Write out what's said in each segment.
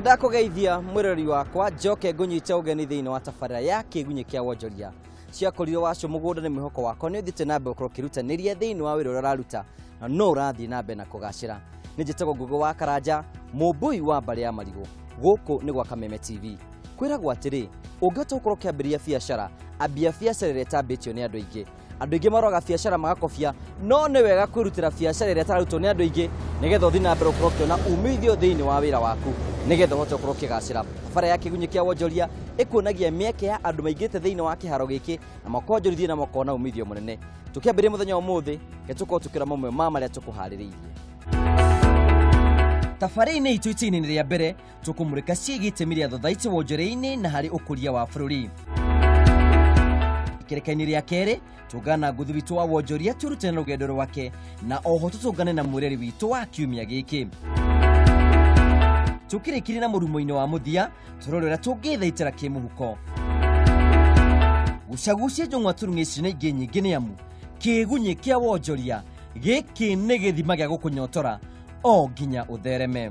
Ndakugeithia mwirori wakwa njoke ngunyite ugeni thiini wa tabarĩra ya kĩgunyĩ kĩa wonjoria ciakorirwo wacio mũgũnda nĩ mwĩhoko wakwa nĩ ũthiĩte na mbere gũkorwo ũkĩrutanĩria thĩinĩ wa wĩra ũrĩa ũraruta na no ũrathiĩ na mbere na kũgacĩra. Nĩ njĩtagwo Ngũgĩ wa Karanja, mũmbũi wa mbarĩ ya marigũ. Gũkũ nĩ gwa Kameme TV. Kwĩragwo atĩrĩ, ũngĩhota gũkorwo ũkĩambĩrĩria biacara, ambia biacara ĩrĩa ĩtambĩtio nĩ andũ aingĩ. Andũ aingĩ maroga biacara magakobia, no nĩ wega kwĩrutĩra biacara ĩrĩa ĩtararutwo nĩ andũ aingĩ nĩgetha ũthiĩ na mbere gũkorwo ũkĩona umithio thĩinĩ wa wĩra waku nĩgetha ũhote gũkorwo ũkĩgacĩra. Barabara ya kĩgunyĩ kĩa wonjoria ĩkuonagia mĩeke ya andũ maingĩte thĩinĩ wa kĩharo gĩkĩ na makonjorithie na makona umithio mũnene. Tũkĩambĩrĩria mũthenya wa ũmũthĩ, reke tũkorwo tũkĩra mamwe ma marĩa tũkũharĩrĩirie. Tabarĩra-inĩ itũ itĩ-inĩ rĩa mbere tũkũmũrĩka ciĩgiĩ itemi rĩa thothaitĩ wonjoria-inĩ na harĩ ũkũria wa bũrũri. Ikereka-inĩ rĩa kerĩ tũngana na ngũthi witũ wa wonjoria twĩrute na rũgendo rwake na oho tũtũngane na mwĩreri witũ wa kiumia gĩkĩ. Tũkĩrĩkirie na mũrumo-inĩ wa mũthia tũrore ũrĩa tũngĩthaitĩra kĩmũhuko. Gucagucia njũng'wa turung'e ici na ingĩ nyingĩ nĩ amu kĩgunyĩ kĩa wonjoria gĩkĩ nĩ gĩthima gĩa gũkũnyotora o nginya ũthereme.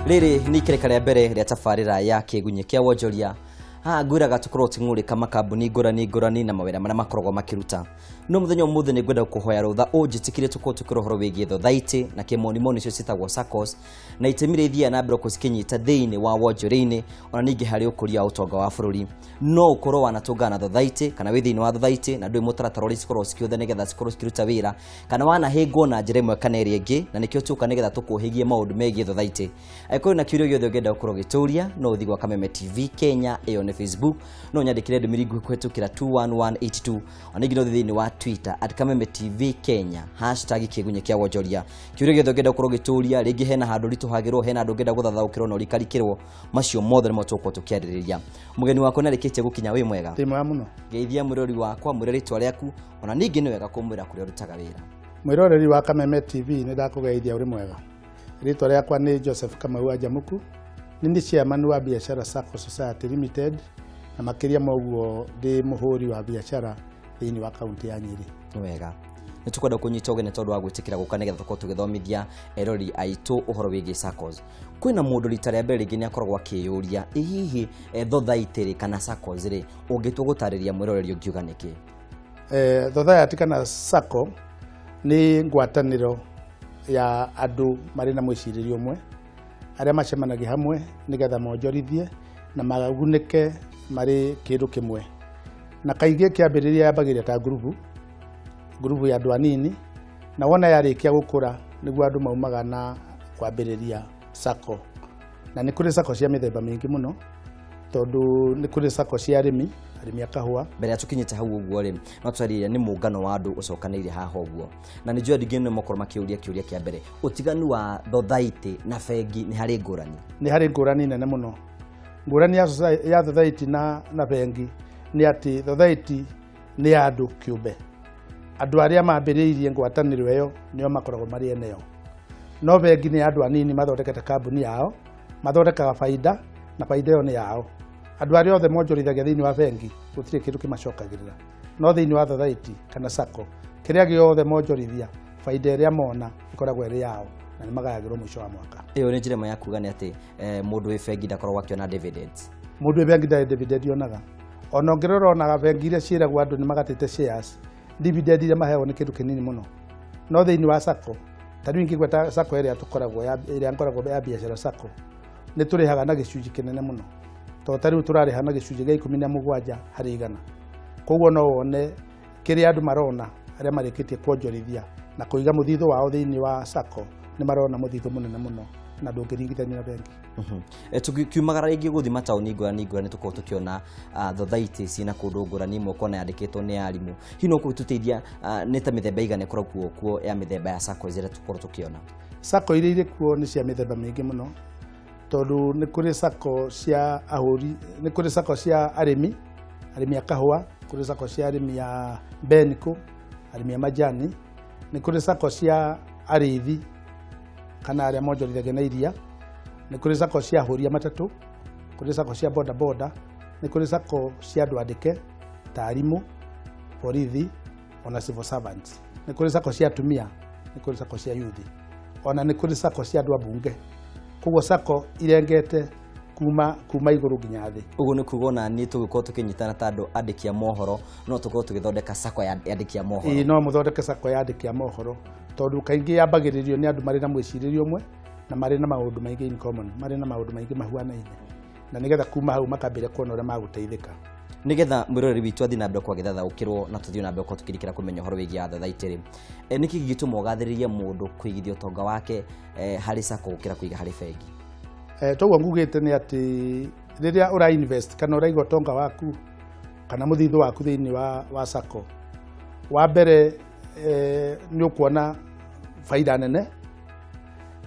Rĩrĩ nĩ ikereka rĩa mbere rĩa tabarĩra ya kĩgunyĩ kĩa wonjoria. Haha ngwĩraga tũkorwo tũkĩng'ũrĩka makambuni ngũrani ngũrani na mawĩra marĩa makoragwo makĩruta. No mũthenya ũmũthĩ nĩ ngwenda gũkũhoya rũtha ũnjĩtĩkĩrie tũkorwo tũkĩra ũhoro wĩgiĩ thothaitĩ na kĩmonimoni icio ciĩtagwo SACCOS na itemi rĩrĩa ithiaga na mbere gũcikinyita thĩinĩ wa wonjoria-inĩ ona ningĩ harĩ ũkũria wa ũtonga wa bũrũri. No ũkorwo wanatũngana na thothaitĩ kana wĩ thĩinĩ wa thothaitĩ na ndũĩ mũtaratara ũrĩa cikoragwo cikĩhũthĩra nĩgetha cikorwo cikĩruta wĩra kana wanahĩngwo na njĩra ĩmwe kana ĩrĩa ĩngĩ, na nĩkĩo tũka nĩgetha tũkũhĩgie maũndũ megiĩ thothaitĩ. Angĩkorwo wĩna kĩũria gĩothe ũngĩenda gũkorwo ũgĩtũria, no ũthiĩ gwa Kameme TV Kenya, ĩyo nĩ Facebook, no nyandĩkĩre ndũmĩrĩri nguhĩ kũhĩtũkĩra 21182 ona ningĩ no ũthiĩ thĩinĩ wa Twitter at Kameme TV Kenya hashtag kĩgunyĩ kĩa wonjoria. Kĩũria gĩothe ũngĩenda gũkorwo ũgĩtũria, rĩngĩ hena handũ ritũhagĩrwo, hena handũ ũngĩenda gũthathaũkĩrwo na ũrikarikĩrwo, macio mothe nĩmo tũgũkorwo tũkĩarĩrĩria. Mũgeni wakwa nĩarĩkĩtie gũkinya, wĩ mwega? Ndĩ mwega mũno. Ngeithia mwĩrori wakwa, mwĩre rĩtwa rĩaku, ona ningĩ nĩ wega kũmwĩra kũrĩa ũrutaga wĩra. Mwĩroreri wa Kameme TV nĩ ndakũgeithia ũrĩ mwega. Rĩtwa rĩakwa nĩ Joseph Kamau wa Njamuku. Nĩ niĩ chairman wa Biashara Sacco Society Limited na makĩria ma ũguo ndĩ mũhũri wa biacara thĩinĩ wa kaunti ya Nyĩrĩ. Nĩ wega. Nĩ tũkwenda kũnyita ũgeni tondũ wa gwĩtĩkĩra gũka nĩgetha tũkorwo tũgĩthomithia erori aitũ ũhoro wĩgiĩ SACCOS. Kwĩna mũndũ rita rĩa mbere rĩngĩ nĩ akoragwo akĩyũria, ĩ hihi thothaitĩ rĩ kana SACCOS rĩ, ũngĩtua gũtarĩria mwĩroreri ũngiuga nĩkĩ? Thothaitĩ kana SACCO nĩ ngwatanĩro ya andũ marĩ na mwĩcirĩrie ũmwe arĩa macemanagia hamwe nĩgetha monjorithie na magunĩke marĩ kĩndũ kĩmwe. Na kaingĩ kĩambĩrĩria yambagĩrĩria ta ngurubu, ngurubu ya andũ anini, na wona yarĩkia gũkũra nĩguo andũ maumaga na kwambĩrĩria SACCO. Na nĩ kũrĩ SACCO cia mĩthemba mĩingĩ mũno, tondũ nĩ kũrĩ SACCO cia arĩmi, arĩmi a kahũa. Mbere ya tũkinyĩte hau ũguo rĩ, no twarĩrie nĩ mũngano wa andũ ũcokanĩire haha ũguo. Na nĩ njũĩ andũ aingĩ nĩ makorwo makĩũria kĩũria kĩa mbere, ũtiganu wa thothaitĩ na bengi nĩ harĩ ngũrani? Nĩ harĩ ngũrani nene mũno. Ngũrani ya thothaitĩ na bengi nĩ atĩ thothaitĩ nĩ ya andũ kĩũmbe. Andũ arĩa mambĩrĩirie ngwatanĩro ĩyo nĩo makoragwo marĩ eneo. No bengi nĩ andũ anini mathondekete kambuni yao, mathondekaga baida na baida ĩyo nĩ yao. Andũ arĩa othe monjorithagia thĩinĩ wa bengi gũtirĩ kĩndũ kĩmacokagĩrĩra. No thĩinĩ wa thothaitĩ kana SACCO, kĩrĩa gĩothe monjorithia, baida ĩrĩa mona ĩkoragwo ĩrĩ yao na nĩ magayagĩrwo mũico wa mwaka. Ĩyo nĩ njĩra ĩmwe ya kuga nĩ atĩ mũndũ wĩ bengi ndakoragwo akĩona dividends. Mũndũ wĩ bengi ndarĩ dividend onaga. Ona ũngĩrora onaga bengi iria ciĩragwo andũ nĩ magatĩte shares, dividend iria maheagwo nĩ kĩndũ kĩnini mũno. No thĩinĩ wa SACCO, ta rĩu ingĩgweta SACCO ĩrĩa tũkoragwo ya, ĩrĩa ngoragwo ya Biashara SACCO, nĩ tũrĩhaga na gĩcunjĩ kĩnene mũno. Tondũ ta rĩu tũrarĩha na gĩcunjĩ gĩa 17 harĩ igana. Koguo no wone kĩrĩa andũ marona arĩa marĩkĩtie kuonjorithia na kũiga mũthithũ wao thĩinĩ wa SACCO, nĩ marona mũthithũ mũnene mũno na ndũngĩringithania na bengi. Tukiumagara rĩngĩ gũthiĩ mataũni ngũrani ngũrani tũkorwo tũkĩona thothaitĩ ciĩna kũndũ ngũrani, imwe ũkona yandĩkĩtwo nĩ arimũ. Hihi no ũgũtũteithia, nĩ ta mĩthemba ĩigana ĩkoragwo kuo ya mĩthemba ya SACCO ĩrĩa tũkorwo tũkĩona? SACCO iria irĩ kuo nĩ cia mĩthemba mĩingĩ mũno, tondũ nĩ kũrĩ SACCO cia ahũri, nĩ kũrĩ SACCO cia arĩmi, arĩmi a kahũa, kũrĩ SACCO cia arĩmi a mbenikũ, arĩmi a majani, nĩ kũrĩ SACCO cia arĩithi kana arĩa monjorithagia na iria, nĩ kũrĩ SACCO cia ahũri a matatũ, kũrĩ SACCO cia boda boda, nĩ kũrĩ SACCO cia andũ andĩke ta arimũ, borithi, ona civil servants, nĩ kũrĩ sacco cia atumia, nĩ kũrĩ sacco cia youth, ona nĩ kũrĩ sacco cia andũ a bunge. Koguo sacco irengete kuma igũrũ nginya thĩ. Ũguo nĩ kuga ona niĩ tũgĩkorwo tũkĩnyitana ta andũ andĩki a mohoro no tũkorwo tũgĩthondeka sacco ya andĩki a mohoro. Ĩĩ, no mũthondeke sacco ya andĩki a mohoro, tondũ kaingĩ yambagĩrĩrio nĩ andũ marĩ na mwĩcirĩrie ũmwe na marĩ na maũndũ maingĩ in common, marĩ na maũndũ maingĩ mahuanaine, na nĩgetha kuma hau makambĩrĩria kuona ũrĩa magũteithĩka. Nĩgetha mwĩroreri witũ athiĩ na mbere gũkorwo agĩthathaũkĩrwo na tũthiĩ na mbere gũkorwo tũkĩrikĩra kũmenya ũhoro wĩgiĩ Thathaitĩ rĩ, nĩkĩ gĩgĩtũma ũgathĩrĩrie mũndũ kũigithia ũtonga wake harĩ sacco gũkĩra kũiga harĩ bengi? Toguo ngugĩte nĩ atĩ rĩrĩa ũra invest kana ũraiga ũtonga waku kana mũthithũ waku thĩinĩ wa sacco, wa mbere nĩ ũkuona faida nene.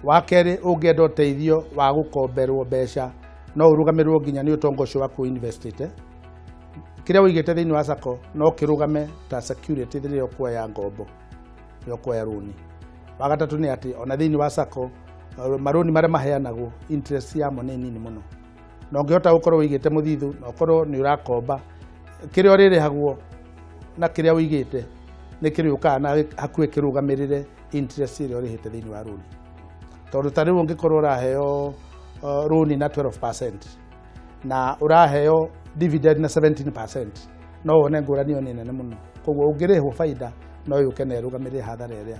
Wa kerĩ, ũngĩenda ũteithio wa gũkomberwo mbeca no ũrũgamĩrĩrwo nginya nĩ ũtonga ũcio waku investĩte. Kĩrĩa ũigĩte thĩinĩ wa sacco no kĩrũgame ta security rĩrĩa ũkuoya ngombo, rĩrĩa ũkuoya rũni. Wa gatatũ nĩ atĩ ona thĩinĩ wa sacco marũni marĩa maheanagwo interest yamo nĩ nini mũno, na ũngĩhota gũkorwo ũigĩte mũthithũ na ũkorwo nĩ ũrakomba, kĩrĩa ũrĩrĩhagwo na kĩrĩa ũigĩte nĩ kĩrĩũkaga na hakuhĩ kĩrũgamĩrĩre interest ĩrĩa ũrĩhĩte thĩinĩ wa rũni. Tondũ ta rĩu ũngĩkorwo ũraheo rũni na 12% na ũraheo dividend na 17%, no wone ngũrani ĩyo nĩ nene mũno. Koguo ũngĩrĩhwo baida no yũke na ĩrũgamĩrĩre hathara ĩrĩa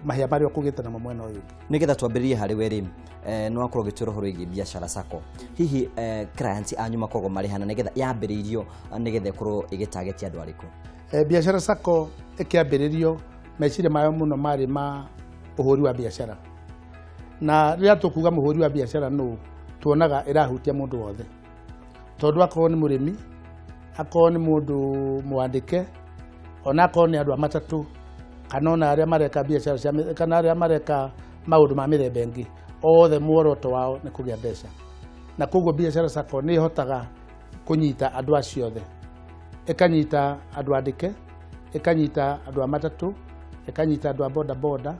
mahĩa marĩa ũkũgĩte namo mwena ũyũ ũngĩ. Nĩgetha twambĩrĩrie harĩ we rĩ, nĩ wakorwo ũgĩtwĩra ũhoro wĩgiĩ biacara sacco, hihi clients anyu makoragwo marĩ hana, nĩgetha yambĩrĩirio nĩgetha ĩkorwo ĩgĩtarget andũ arĩkũ? Biacara sacco ĩkĩambĩrĩrio meciria mayo mũno marĩ ma ũhũri wa biacara, na rĩrĩa tũkuga mũhũri wa biacara nũ tuonaga ĩrahutia mũndũ wothe, tondũ akorwo nĩ mũrĩmi, akorwo nĩ mũndũ mwandĩke, ona akorwo nĩ andũ a matatũ, kana ona arĩa mareka biacara cia kana arĩa mareka maũndũ ma mĩthemba ĩngĩ, othe muoroto wao nĩ kũgĩa mbeca. Na koguo biacara sacco nĩ ĩhotaga kũnyita andũ acio othe, ĩkanyita andũ andĩke, ĩkanyita andũ a matatũ, ĩkanyita andũ a boda boda,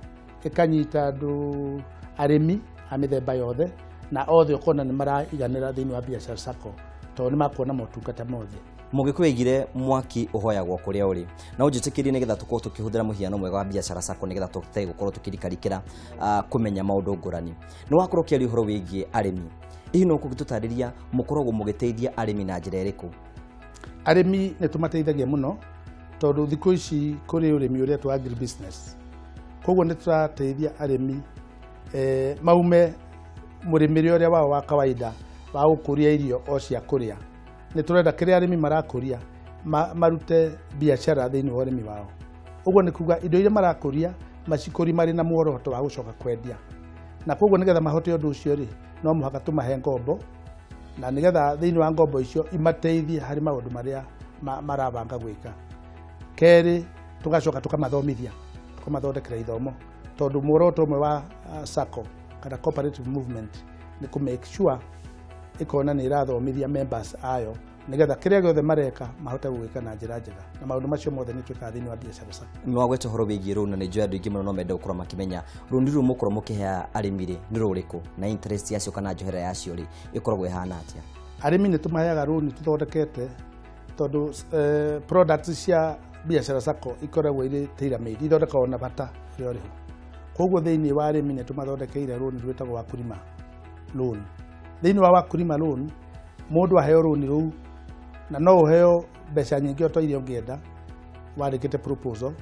ĩkanyita andũ arĩmi a mĩthemba yothe, na othe ũkona nĩ maraiganĩra thĩinĩ wa biacara sacco, tondũ nĩ makuona motungata mothe. Mũgĩkũyũ aigire mwaki ũhoyagwo kũrĩa ũrĩ, na ũnjĩtĩkĩrie nĩgetha tũkorwo tũkĩhũthĩra mũhiano mwega wa biacara sacco nĩgetha tũhote gũkorwo tũkĩrikarikĩra kũmenya maũndũ ngũrani. Nĩ wakorwo ũkĩaria ũhoro wĩgiĩ arĩmi, hihi no ũkũgĩtũtarĩria mũkoragwo mũgĩteithia arĩmi na njĩra ĩrĩkũ? Arĩmi nĩ tũmateithagia mũno, tondũ thikũ ici kũrĩ ũrĩmi ũretwo agribusiness. Koguo nĩ tũrateithia arĩmi maume mũrĩmĩre ũrĩa wao wa kawaida wa gũkũria irio o cia kũrĩa. Nĩ tũrenda kĩrĩa arĩmi marakũria marute biacara thĩinĩ wa ũrĩmi wao. Ũguo nĩ kuga indo iria marakũria macikũri marĩ na muoroto wa gũcoka kwendia, na koguo nĩgetha mahote ũndũ ũcio rĩ, no mũhaka tũmahe ngombo, na nĩgetha thĩinĩ wa ngombo icio imateithie harĩ maũndũ marĩa marabanga gwĩka. Kerĩ, tũgacoka tũkamathomithia, tũkamathondekera ithomo, tondũ muoroto ũmwe wa sacco kana cooperative movement nĩ kũ make sure ĩkona nĩ ĩrathomithia members ayo, nĩgetha kĩrĩa gĩothe mareka mahote gũgĩka na njĩra njega, na maũndũ macio mothe nĩ twĩkaga thĩinĩ wa biacara sacco. Nĩ wagweta ũhoro wĩgiĩ rũni, na nĩ njũĩ andũ aingĩ mũno no mende gũkorwo makĩmenya rũni rũu mũkorwo mũkĩhe arĩmi rĩ nĩ rũrĩkũ, na interest yacio kana njohera yacio rĩ ĩkoragwo ĩhana atĩa? Arĩmi nĩ tũmaheaga rũni tũthondekete, tondũ products cia biacara sacco ikoragwo irĩ tailor made, ithondekagwo na bata ũrĩa ũrĩ ho. Koguo thĩinĩ wa arĩmi nĩ tũmathondekeire rũni rwĩtagwo Wakulima loan. Thĩinĩ wa Wakulima loan, mũndũ aheo rũni rũu, na no ũheo mbeca nyingĩ o ta iria ũngĩenda wandĩkĩte proposal,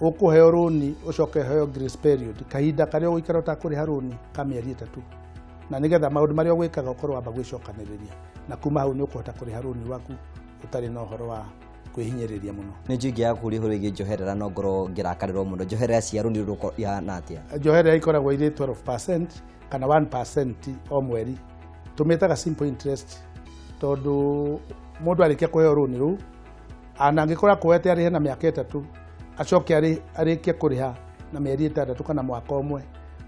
ũkũheo rũni ũcoke ũheo grace period, kahinda karĩa ũgũikara ũtakũrĩha rũni ka mĩeri 3, na nĩgetha maũndũ marĩa ũgwĩkaga ũkorwo wamba gwĩcokanĩrĩria, na kuma hau nĩ ũkũhota kũrĩha rũni rwaku ũtarĩ na ũhoro wa kwĩhinyĩrĩria mũno. Nĩ njũĩ ingĩaga kũũria ũhoro wĩgiĩ njoherera no ngorwo ngĩrakarĩrwo mũno. Njoherera cia rũni rũrũ ihana atĩa? Njoherera ikoragwo irĩ 12% kana 1% o mweri. Tũmĩtaga simple interest, tondũ mũndũ arĩkia kũheo rũni rũu, na angĩkorwo akuoete arĩhe na mĩaka 3, acoke arĩkie kũrĩha na mĩeri 6 kana mwaka ũmwe,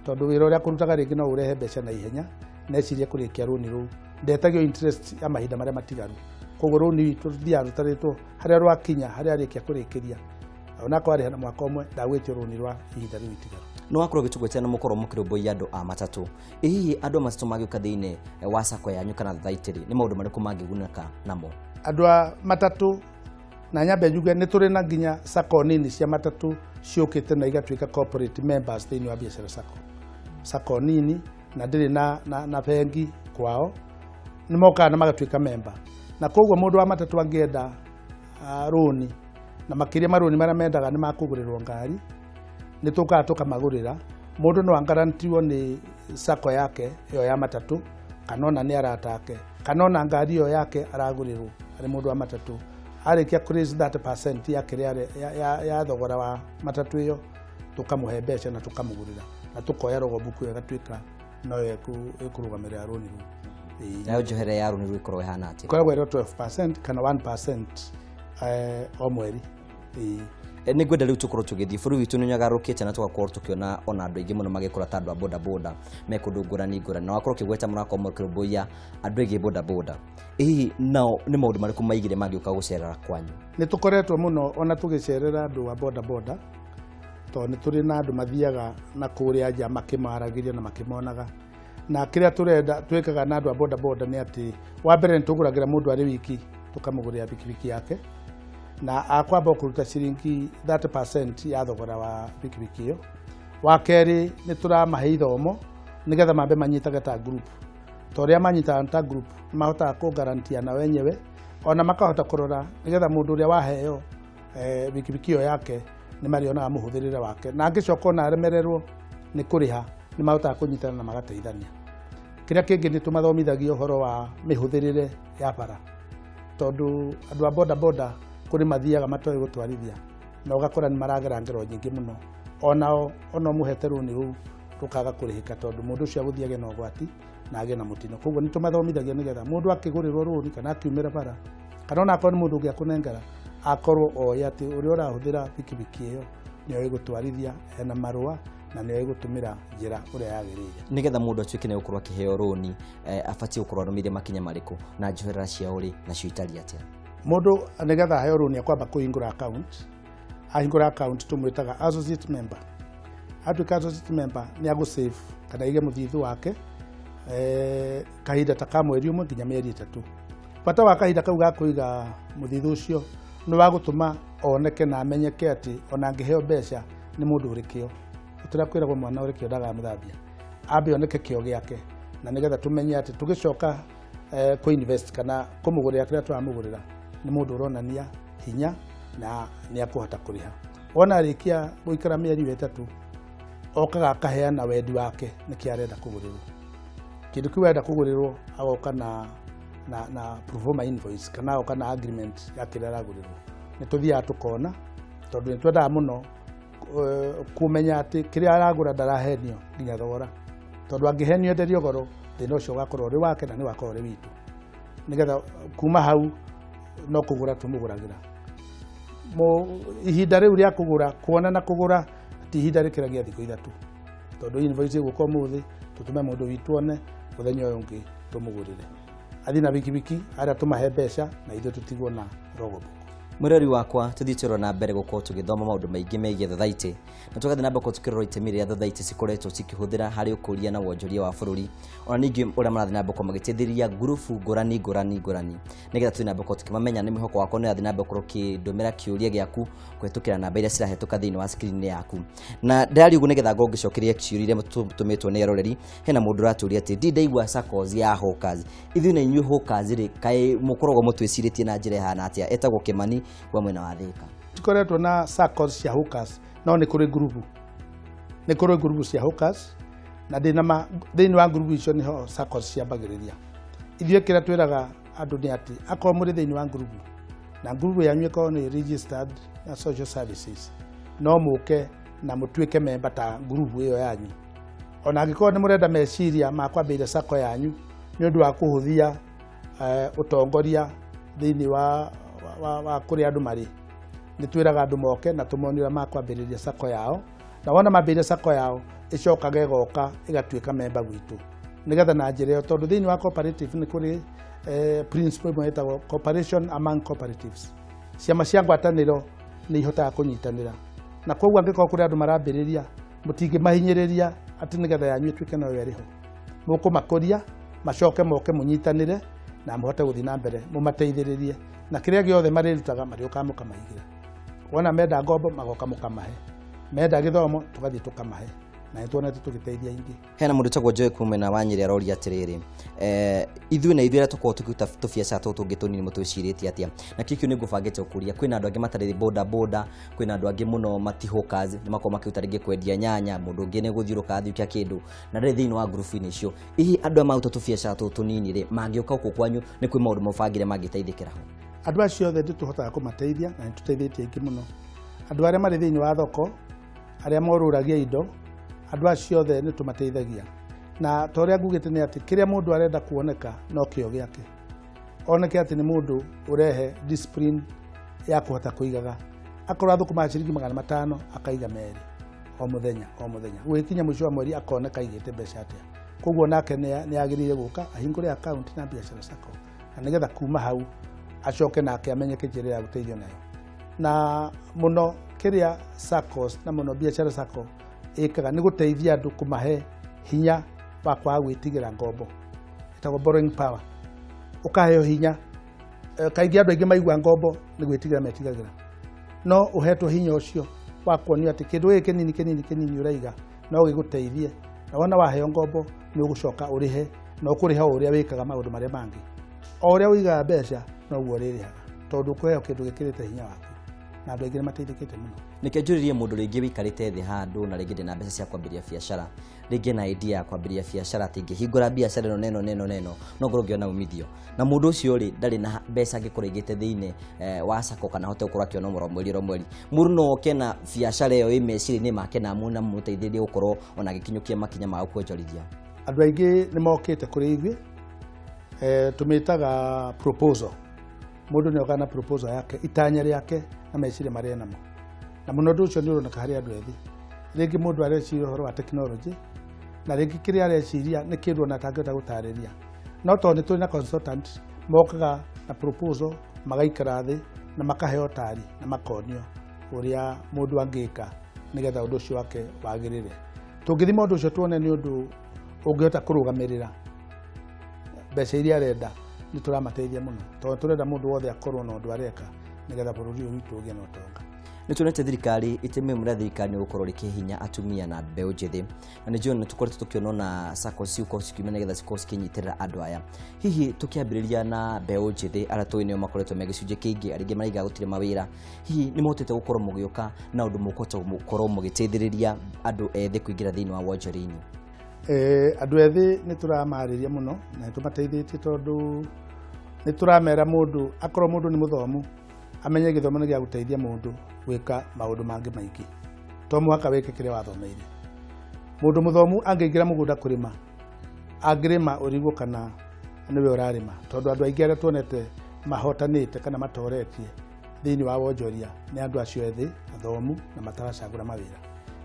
tondũ wĩra ũrĩa akũrutaga rĩngĩ no ũrehe mbeca na ihenya, na ecirie kũrĩkia rũni rũu, ndetagio interest ya mahinda marĩa matigaru. Koguo rũni rwitũ rũthiaga rũtarĩtwo harĩa rwakinya, harĩa arĩkia kũrĩkĩria, onakorwo arĩha na mwaka ũmwe, ndagwĩtio rũni rwa ihinda rĩu itigaru. Nĩ wakorwo ũgĩtũgwetia na mũkorwo mũkĩrũmbũiya andũ a matatũ, ĩ hihi andũ a matatũ mangĩũka thĩinĩ wa sacco yanyu kana Thathaitĩ rĩ, nĩ maũndũ marĩkũ mangĩgunĩka namo? Andũ a matatũ Na nyambe njuge nĩ tũrĩ na nginya sacco nini cia matatũ ciũkĩte na igatuĩka corporate members thĩinĩ wa Biashara Sacco. Sacco nini na ndĩrĩ na bengi kwao, nĩ mokaga na magatuĩka member. Na koguo mũndũ wa matatũ angĩenda rũni, na makĩria marũni marĩa mendaga nĩ makũgũrĩrwo ngari, nĩ tũkaga tũkamagũrĩra. Mũndũ no angarantiwo nĩ sacco yake ĩyo ya matatũ, kana ona nĩ arata ake, kana ona ngari ĩyo yake aragũrĩrwo arĩ mũndũ wa matatũ. Arĩkia kũ raise 30% ya kĩrĩa ya thogora wa matatũ ĩyo, tũkamũhe mbeca na tũkamũgũrĩra, na tũkoya rogobuku ĩyo ĩgatuĩka noyo ĩkũrũgamĩrĩra rũni rũu. Nayo njohera ya rũni rũu ĩkoragwo ĩhana atĩa? Ĩkoragwo ĩrĩ 12% kana 1% o mweri. Nĩ ngwenda rĩu tũkorwo tũgĩthiĩ bũrũri witũ nĩ ũnyagarũrũkĩte na tũgakorwo tũkĩona ona andũ aingĩ mũno magĩkũra ta andũ a boda boda me kũndũ ngũrani ngũrani, na wakorwo ũkĩgweta mũrakorwo mũkĩrũmbũiya andũ aingĩ boda boda. Hihi nao nĩ maũndũ marĩkũ maigire mangĩũka gũcerera kwanyu? Nĩ tũkoretwo mũno ona tũgĩcerera andũ a boda boda, tondũ nĩ tũrĩ na andũ mathiaga na kũrĩa nja makĩmaragĩria na makĩmonaga. Na kĩrĩa tũrenda twĩkaga na andũ a boda boda nĩ atĩ wa mbere nĩ tũgũragĩra mũndũ arĩ wiki, tũkamũgũrĩra bikibiki yake, na akwamba kũruta ciringi 30% ya thogora wa bikibiki ĩyo. Wa kerĩ nĩ tũramahe ithomo nĩgetha mambe manyitage ta group, ta ũrĩa manyitaga ta group nĩ mahotaga kũgarantiana wenyewe, ona makahota kũrora nĩgetha mũndũ ũrĩa waheo bikibiki ĩyo yake nĩ marĩonaga mũhũthĩrĩre wake, na angĩcoka ona aremererwo nĩ kũrĩha nĩ mahotaga kũnyitana na magateithania. Kĩrĩa kĩngĩ nĩ tũmathomithagia ũhoro wa mĩhũthĩrĩre ya bara, tondũ andũ a boda boda kũrĩ mathiaga matoĩ gũtwarithia, na ũgakora nĩ maragera ngero nyingĩ mũno. Onao ona ũmũhete rũni rũu rũkaga kũrĩhĩka, tondũ mũndũ ũcio agũthiĩ agĩe na ũgwati na agĩe na mũtino. Koguo nĩ tũmathomithagia nĩgetha mũndũ akĩgũrĩrwo rũni kana akiumĩra bara, kana ona akorwo nĩ mũndũ ũngĩ akũnengera, akorwo oĩ atĩ ũrĩa ũrahũthĩra bikibiki ĩyo nĩoĩ gũtwarithia, ena marũa na nĩoĩ gũtũmĩra njĩra ũrĩa yagĩrĩire. Nĩgetha mũndũ atuĩke nĩ gũkorwo akĩheo rũni, abatiĩ gũkorwo arũmĩrĩire makinya marĩkũ, na njoherera ciao rĩ nacio itariĩ atĩa? Mũndũ nĩgetha aheo rũni akwamba kũhingũra account. Ahingũra account tũmwĩtaga associate member. Atuĩka associate member nĩ agũ save kana aige mũthithũ wake kahinda ta ka mweri ũmwe nginya mĩeri 3. Bata wa kahinda kau ga kũiga mũthithũ ũcio nĩ wa gũtũma oneke na amenyeke atĩ ona angĩheo mbeca nĩ mũndũ ũrĩ kĩo. Tũrĩa kwĩragwo mwana ũrĩ kĩo ndagamũthambia, ambe oneke kĩo gĩake, na nĩgetha tũmenye atĩ tũgĩcoka kũ invest kana kũmũgũrĩra kĩrĩa tũramũgũrĩra nĩ mũndũ ũronania hinya na nĩ akũhota kũrĩha. Wona arĩkia gũikara mĩeri 3 okaga akaheana wendi wake nĩkĩ arenda kũgũrĩrwo. Kĩndũ kĩu arenda kũgũrĩrwo agoka na proforma invoice kana agoka na agreement ya kĩrĩa aragũrĩrwo. Nĩ tũthiaga tũkona, tondũ nĩ twendaga mũno kũmenya atĩ kĩrĩa aragũra ndarahenio nginya thogora, tondũ angĩhenio enderio goro thĩna ũcio ũgakorwo ũrĩ wake na nĩ wakorwo ũrĩ witũ. Nĩgetha kuma hau no kũgũra tũmũgũragĩra. Ihinda rĩu rĩa kũgũra, kuona na kũgũra ti ihinda rĩkĩragia thikũ 3, tondũ invoice ĩgũka ũmũthĩ tũtũme mũndũ witũ one, mũthenya ũyũ ũngĩ tũmũgũrĩre. Athiĩ na bikibiki arĩa tũmahe mbeca na ithuĩ tũtigwo na rogobook. Mwĩrori wakwa, tũthiĩ tũrora na mbere gũkorwo tũgĩthoma maũndũ maingĩ megiĩ thothaitĩ, na tũgathiĩ na mbere gũkorwo tũkĩrora itemi rĩrĩa thothaitĩ cikoretwo cikĩhũthĩra harĩ ũkũria na wonjoria wa bũrũri, ona ningĩ ũrĩa marathiĩ na mbere gũkorwo magĩteithĩrĩria ngurubu ngũrani ngũrani ngũrani, nĩgetha tũthiĩ na mbere gũkorwo tũkĩmamenya. Nĩ mwĩhoko wakwa nĩ ũrathiĩ na mbere gũkorwo ũkĩndũmĩra kĩũria gĩaku kũhĩtũkĩra namba iria cirahĩtũka thĩinĩ wa screen yaku. Na ndĩraria ũguo nĩgetha ngorwo ngĩcokeria ciũria iria tũtũmĩtwo nĩ eroreri. Hena mũndũ ũratũria atĩ ndi ndaigua saccos ya hawkers, ithuĩ na inyuĩ hawkers rĩ, kaĩ mũkoragwo mũtwĩcirĩtie na njĩra ĩhana atĩa? Etagwo Kĩmani wa mwena wa Thĩka. Tikoretwo na saccos cia hawkers, no nĩ kũrĩ ngurubu, nĩ kũrĩ ngurubu cia hawkers, na ndĩna ma thĩinĩ wa ngurubu icio nĩho saccos ciambagĩrĩria. Ithuĩ kĩrĩa twĩraga andũ nĩ atĩ akorwo mũrĩ thĩinĩ wa ngurubu na ngurubu yanyu ĩkorwo nĩ registered na social services, no mũke na mũtuĩke member ta ngurubu ĩyo yanyu. Ona angĩkorwo nĩ mũrenda meciria ma kwambĩrĩria sacco yanyu nĩ ũndũ wa kũhũthia ũtongoria thĩinĩ wa kũrĩa andũ marĩ, nĩ twĩraga andũ moke na tũmonie ũrĩa makwambĩrĩria sacco yao, na wona mambĩrĩria sacco yao ĩcokaga ĩgoka ĩgatuĩka member gwitũ, nĩgetha na njĩra ĩyo, tondũ thĩinĩ wa cooperative nĩ kũrĩ principle ĩmwe ĩtagwo cooperation among cooperatives. Ciama cia ngwatanĩro nĩ ihotaga kũnyitanĩra, na koguo angĩkorwo kũrĩ andũ marambĩrĩria mũtingĩmahinyĩrĩria atĩ nĩgetha yanyu ĩtuĩke noyo ĩrĩ ho, mũkũmakũria macoke moke mũnyitanĩre, na mũhote gũthiĩ na mbere mũmateithĩrĩrie na kĩrĩa gĩothe marĩrutaga marĩũkaga mũkamaigĩra. Wona menda ngombo magoka mũkamahe, menda gĩthomo tũgathiĩ tũkamahe, na nĩ tuonete tũgĩteithia ingĩ. Hena mũndũ ũtagwo Joy kuma mwena wa Nyĩrĩ aroria atĩrĩrĩ, ithuĩ na ithuĩ arĩa tũkoragwo tũkĩruta tũbiacara tũtũ tũngĩ tũnini mũtwĩcirĩtie atĩa? Na kĩu kĩu nĩ ngũbangĩte gũkũria. Kwĩna andũ angĩ matarĩ boda boda, kwĩna andũ angĩ mũno mati hawkers, nĩ makoragwo makĩruta rĩngĩ kwendia nyanya, mũndũ ũngĩ nĩ gũthiũrũka athiũkia kĩndũ na ndarĩ thĩinĩ wa ngurubu-inĩ icio. Hihi andũ aya maruta tũbiacara tũtũ tũnini rĩ, mangĩũka gũkũ kwanyu nĩ kwĩ maũndũ mũbangire mangĩteithĩkĩra ho? Andũ acio othe nĩtũhotaga kũmateithia na nĩtũteithĩtie aingĩ mũno. Andũ arĩa marĩ thĩinĩ wa thoko, arĩa morũragia indo, andũ acio othe nĩtũmateithagia. Na ta ũrĩa ngugĩte nĩ atĩ kĩrĩa mũndũ arenda kuoneka no kĩo gĩake, oneke atĩ nĩ mũndũ ũrehe discipline ya kũhota kũigaga. Akorwo athũkũmaga ciringi 500 akaiga 2 o mũthenya o mũthenya, gũgĩkinya mũico wa mweri akoneka aigĩte mbeca atĩa. Koguo nake nĩ agĩrĩire gũka ahingũre account na Biashara Sacco, na nĩgetha kuma hau acoke nake amenyeke njĩra ya gũteithio nayo. Na mũno kĩrĩa SACCOs na mũno Biashara Sacco ĩkaga nĩ gũteithia andũ kũmahe hinya wa kwaga gwĩtigĩra ngombo, ĩtagwo borrowing power. Ũkaheo hinya. Kaingĩ andũ aingĩ maigua ngombo nĩ gwĩtigĩra metigagĩra, no ũhetwo hinya ũcio wa kuonio atĩ kĩndũ gĩkĩ kĩnini kĩnini kĩnini ũraiga no gĩgũteithie, na wona waheo ngombo nĩ ũgũcoka ũrĩhe, na ũkũrĩha o ũrĩa wĩkaga maũndũ marĩa mangĩ. O ũrĩa ũigaga mbeca noguo ũrĩrĩhaga, tondũ ũkũheo kĩndũ gĩkĩrĩte hinya waku, na andũ aingĩ nĩ mateithĩkĩte mũno. Nĩkĩo njũrĩrie mũndũ rĩngĩ wĩikarĩte thĩ handũ na rĩngĩ ndĩna mbeca cia kwambĩrĩria biacara, rĩngĩ na idea ya kwambĩrĩria biacara atĩ ingĩhingũra biacara ĩno neno neno neno no ngorwo ngĩona umithio, na mũndũ ũcio rĩ ndarĩ na mbeca angĩkorwo aigĩte thĩinĩ wa SACCO kana ahote gũkorwo akĩona oro mweri oro mweri. Mũndũ no oke na biacara ĩyo ĩ meciria-inĩ make na amũ na mũteithĩrĩrie gũkorwo ona agĩkinyũkia makinya ma kuonjorithia. Andũ aingĩ nĩ mokĩte kũrĩ ithuĩ, tũmĩtaga proposal. Mũndũ nĩ okaga na proposal yake, itanya rĩake na meciria marĩa enamo, na mũno ũndũ ũcio nĩ ũroneka harĩ andũ ethĩ. Rĩngĩ mũndũ areciria ũhoro wa technology, na rĩngĩ kĩrĩa areciria nĩ kĩndũ ona atangĩhota gũtarĩria, no tondũ nĩ tũrĩ na consultant mokaga na proposal, magaikara thĩ na makaheo ũtari na makonio ũrĩa mũndũ angĩka nĩgetha ũndũ ũcio wake wagĩrĩre. Tũngĩthima ũndũ ũcio tuone nĩ ũndũ ũngĩhota kũrũgamĩrĩra mbeca iria arenda, nĩ tũramateithia mũno, tondũ tũrenda mũndũ wothe akorwo na ũndũ areka nĩgetha bũrũri ũyũ witũ ũgĩe na ũtonga. Nĩ tuonete thirikari itemi rĩmwe rĩa thirikari nĩ gũkorwo rĩkĩhinya atumia na mbeũ njĩthĩ, na nĩ njũĩ nĩ tũkoretwo tũkĩona ona SACCO ciũkorwo cikiuma nĩgetha cikorwo cikĩnyitĩrĩra andũ aya. Hihi tũkĩambĩrĩria na mbeũ njĩthĩ arĩa tũĩ nĩo makoretwo me gĩcunjĩ kĩingĩ, arĩa aingĩ maraiga gũtirĩ mawĩra, hihi nĩ mũhotete gũkorwo mũgĩũka na ũndũ mũkũhota gũkorwo mũgĩteithĩrĩria andũ ethĩ kũingĩra thĩinĩ wa wonjoria-inĩ? Andũ ethĩ nĩ tũramarĩria mũno na nĩ tũmateithĩtie, tondũ nĩ tũramera mũndũ akorwo mũndũ nĩ mũthomu amenye gĩthomo nĩ gĩa gũteithia mũndũ gwĩka maũndũ mangĩ maingĩ, to mũhaka wĩke kĩrĩa wathomeire. Mũndũ mũthomu angĩingĩra mũgũnda kũrĩma, angĩrĩma ũrigwo kana nĩwe ũrarĩma, tondũ andũ aingĩ arĩa tuonete mahotanĩte kana matoretie thĩinĩ wa wonjoria nĩ andũ acio ethĩ athomu na mataracagũra mawĩra.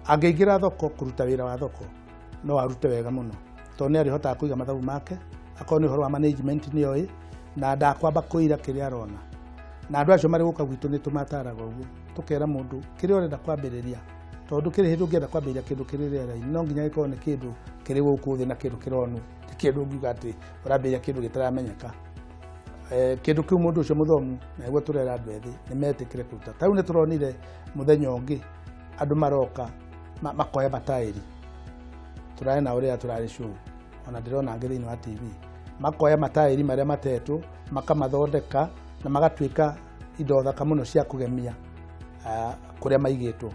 Angĩingĩra thoko kũruta wĩra wa thoko no arute wega mũno, tondũ nĩ arĩhotaga kũiga mathabu make, akorwo nĩ ũhoro wa management nĩ oĩ, na ndakwamba kũira kĩrĩa arona. Na andũ acio marĩ gũka gwitũ nĩ tũmataraga ũguo, tũkera mũndũ kĩrĩa ũrenda kwambĩrĩria, tondũ kĩrĩ hĩndĩ ũngĩenda kwambĩrĩria kĩndũ kĩrĩ rĩera-inĩ no nginya gĩkorwo nĩ kĩndũ kĩrĩ gũkũ thĩ na kĩndũ kĩronwo, ti kĩndũ ũngiuga atĩ ũrambĩrĩria kĩndũ gĩtaramenyeka. Kĩndũ kĩu mũndũ ũcio mũthomu, na nĩguo tũrera andũ ethĩ nĩ metĩkĩre kũruta. Ta rĩu nĩ tũronire mũthenya ũngĩ andũ maroka makoya mataĩri, tũrarĩ nao rĩrĩa tũrarĩ show, ona ndĩrona angĩ thĩinĩ wa TV, makoya mataĩri marĩa matetwo makamathondeka na magatuĩka indo thaka mũno cia kũgemia kũrĩa maigĩtwo.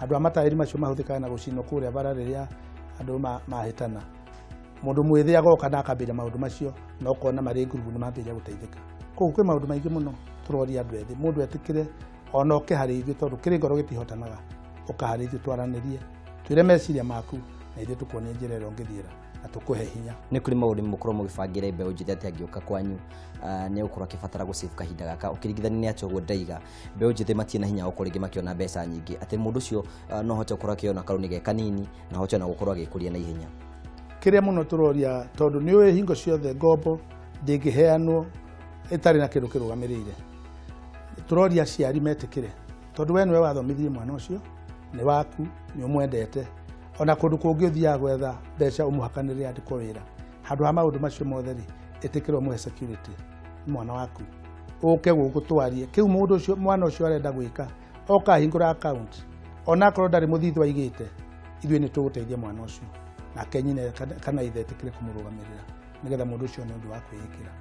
Handũ ha mataĩri macio mahũthĩkaga na gũcinwo kũrĩa bara rĩrĩa andũ mahĩtana, mũndũ mwĩthĩ agoka na akambĩrĩria maũndũ macio, na ũkona marĩ ngurubu nĩ mambĩrĩria gũteithĩka. Koguo kwĩ maũndũ maingĩ mũno tũroria andũ ethĩ, mũndũ etĩkĩre ona oke harĩ ithuĩ, tondũ kĩrĩ ngoro gĩtihotanaga, ũka harĩ ithuĩ twaranĩrie, twĩre meciria maku na ithuĩ tũkuonie njĩra ĩrĩa ũngĩthiĩra na tũkũhe hinya. Nĩ kũrĩ maũndũ mũkorwo mũgĩbangĩra mbeũ njĩthĩ atĩ angĩũka kwanyu, nĩ ũkorwo akĩbatara gũsave kahinda gaka, ũkĩringithania nĩ atĩa ũguo ndaiga mbeũ njĩthĩ matirĩ na hinya wa gũkorwo rĩngĩ makĩona mbeca nyingĩ, atĩ mũndũ ũcio no ahote gũkorwo akĩona karũni ge kanini na ahote ona gũkorwo agĩkũria na ihenya. Kĩrĩa mũno tũroria, tondũ nĩ ũĩ hingo ciothe ngombo ndĩngĩheanwo ĩtarĩ na kĩndũ kĩrũgamĩrĩire, tũroria aciari metĩkĩre, tondũ we nĩwe wathomithirie mwana ũcio, nĩ waku, nĩ ũmwendete, ona kũndũ kũngĩ ũthiaga gwetha mbeca ũmũhakanĩre andĩkwo wĩra. Handũ ha maũndũ macio mothe rĩ, ĩtĩkĩra ũmũhe security. Mwana waku ũke gũkũ twarie kĩu mũndũ ũcio mwana ũcio arenda gwĩka, oka ahingũra account onakorwo ndarĩ mũthithũ aigĩte, ithuĩ nĩ tũgũteithia mwana ũcio nake nyina kana ithe etĩkĩre kũmũrũgamĩrĩra nĩgetha mũndũ ũcio nĩ ũndũ wa kwĩĩkĩra.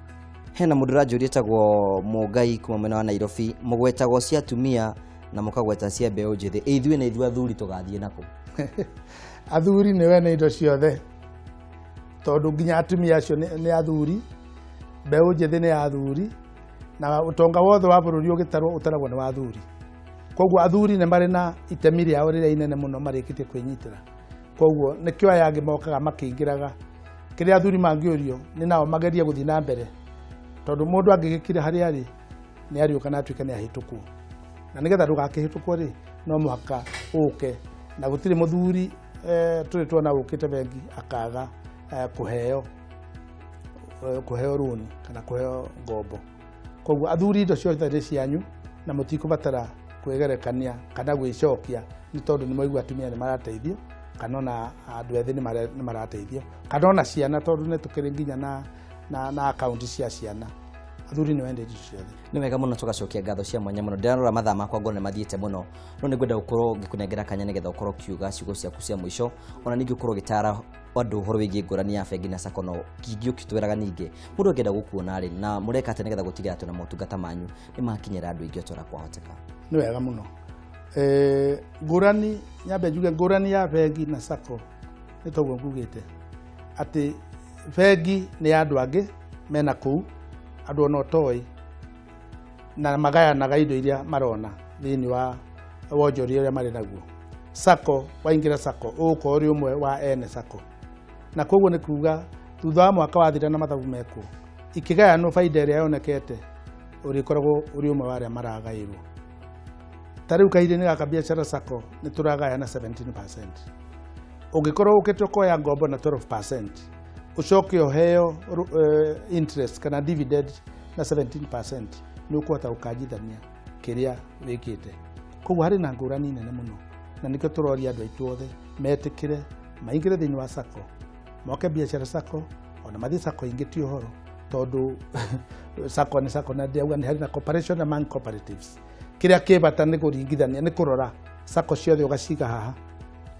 Hena mũndũ ũranjũria etagwo Mũngai kuma mwena wa Nairobi, mũgwetagwo cia atumia na mũkagweta cia mbeũ njĩthĩ, ithuĩ na ithuĩ athuri tũgathiĩ nakũ? Athuri nĩ wene indo ciothe, tondũ nginya atumia acio nĩ athuri, mbeũ njĩthĩ nĩ athuri, na ũtonga wothe wa bũrũri ũgĩtarwo ũtaragwo nĩ wa athuri. Koguo athuri nĩ marĩ na itemi rĩao rĩrĩa inene mũno marĩkĩtie kwĩnyitĩra. Koguo nĩkĩo aya angĩ mokaga makĩingĩraga. Kĩrĩa athuri mangĩũrio nĩ nao magerie gũthiĩ na mbere, tondũ mũndũ angĩgĩkira harĩa arĩ nĩ ariũka na atuĩke nĩ ahĩtũkwo, na nĩgetha ndũgakĩhĩtũkwo rĩ no mũhaka ũke, na gũtirĩ mũthuri tũrĩ tuona ũkĩte bengi akaga kũheo rũni kana kũheo ngombo. Koguo athuri indo ciothe nĩ cianyu na mũtikũbatara kwĩgerekania kana gwĩcokia nĩ tondũ nĩ mwaigua atumia nĩ marateithio kana ona andũ ethĩ nĩ marateithio kana ona ciana, tondũ nĩ tũkĩrĩ nginya na akaunti cia ciana. Athuri nĩ wendete ciothe. Nĩ wega mũno, tũgacokia ngatho cia mwanya mũno. Ndĩrarora mathaa makwa ngona nĩ mathiĩte mũno, no nĩ ngwenda gũkorwo ngĩkũnengera kanya nĩgetha ũkorwo ũkiuga ciugo ciaku cia mũico, ona ningĩ ũkorwo ũgĩtara andũ ũhoro wĩgiĩ ngũrani ya bengi na sacco, no kingĩ ũkĩtwĩraga ningĩ mũndũ angĩenda gũkuona rĩ na mũreka atĩa nĩgetha gũtigĩrĩra atĩ na motungata manyu nĩ makinyĩra andũ aingĩ o ta ũrĩa kwahoteka? Nĩ wega mũno. Ngũrani, nyambe njuge ngũrani ya bengi na sacco nĩ toguo ngugĩte atĩ bengi nĩ ya andũ angĩ mena kũu, andũ ona ũtoĩ, na magayanaga indo iria marona thĩinĩ wa wonjoria ũrĩa marĩ naguo. Sacco, waingĩra sacco ũgũkorwo ũrĩ ũmwe wa ene sacco, na koguo nĩ kuga thutha wa mwaka wathira na mathabu mekwo ikĩgayanwo baida ĩrĩa yonekete ũrĩkoragwo ũrĩ ũmwe wa arĩa maragaĩrwo. Ta rĩu kahinda-inĩ gaka biacara sacco nĩ tũragayana 17%. Ũngĩkorwo ũkĩte ũkoya ngombo na 12% ũcoke ũheo interest kana dividend na 17%, nĩ ũkũhota gũkanjithania kĩrĩa wĩkĩte. Koguo harĩ na ngũrani nene mũno, na nĩkĩo tũroria andũ aitũ othe metĩkĩre maingĩre thĩinĩ wa sacco, moke biacara sacco, ona mathiĩ sacco ingĩ ti ũhoro, tondũ sacco nĩ sacco, na ndĩrauga nĩ harĩ na cooperation among cooperatives. Kĩrĩa kĩ bata nĩ kũringithania, nĩ kũrora sacco ciothe ũgaciga haha,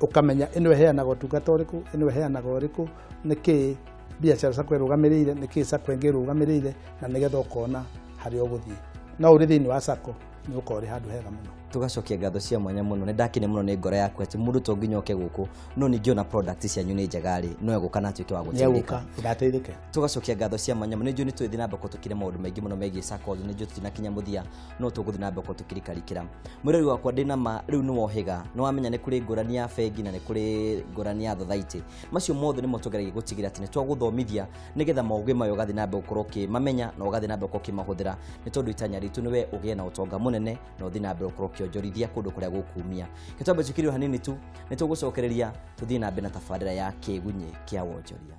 ũkamenya ĩno ĩheanaga ũtungata ũrĩkũ, ĩno ĩheanaga ũrĩkũ, nĩkĩ biacara sacco ĩrũgamĩrĩire, nĩkĩ sacco ĩngĩ ĩrũgamĩrĩire, na nĩgetha ũkona harĩa ũgũthiĩ. No ũrĩ thĩinĩ wa sacco nĩ ũkorwo ũrĩ handũ hega mũno. Tũgacokia ngatho cia mwanya mũno, nĩ ndakene mũno nĩ ngoro yaku atĩ mũndũ to nginya oke gũkũ, no ningĩ ona product cianyu nĩ njega rĩ, no egũka na atuĩke wa gũteithĩka. Nĩegũka ndateithĩke. Tũgacokia ngatho cia mwanya mũno, nĩ njũĩ nĩ tũgĩthiĩ na mbere kũhĩtũkĩra maũndũ maingĩ mũno megiĩ sacco, nĩ njũĩ tũtinakinya mũthia, no tũgũthiĩ na mbere kũhĩtũkĩra. Mwĩrori wakwa ndĩna ma rĩu nĩ wohĩga, nĩ wamenya nĩ kũrĩ ngũrani ya bengi na nĩ kũrĩ ngũrani ya thothaitĩ. Macio mothe nĩmo tũgeragia gũtigĩrĩra atĩ nĩ twagũthomithia nĩgetha maũgĩ mayo ũgathiĩ na mbere gũkorwo ũkĩmamenya na ũgathiĩ na mbere gũkorwo ũkĩmahũthĩra, nĩ tondũ itanya ritũ nĩwe ũgĩe na ũtonga mũnene na ũthiĩ na mbere gũkorwo ũkĩonjorithia kũndũ kũrĩa gũkumia. Gĩtwambe tũkĩrĩ o hanini tu, nĩ tũgũcokereria tũthiĩ na mbere na tabarĩra ya kĩgunyĩ kĩa wonjoria.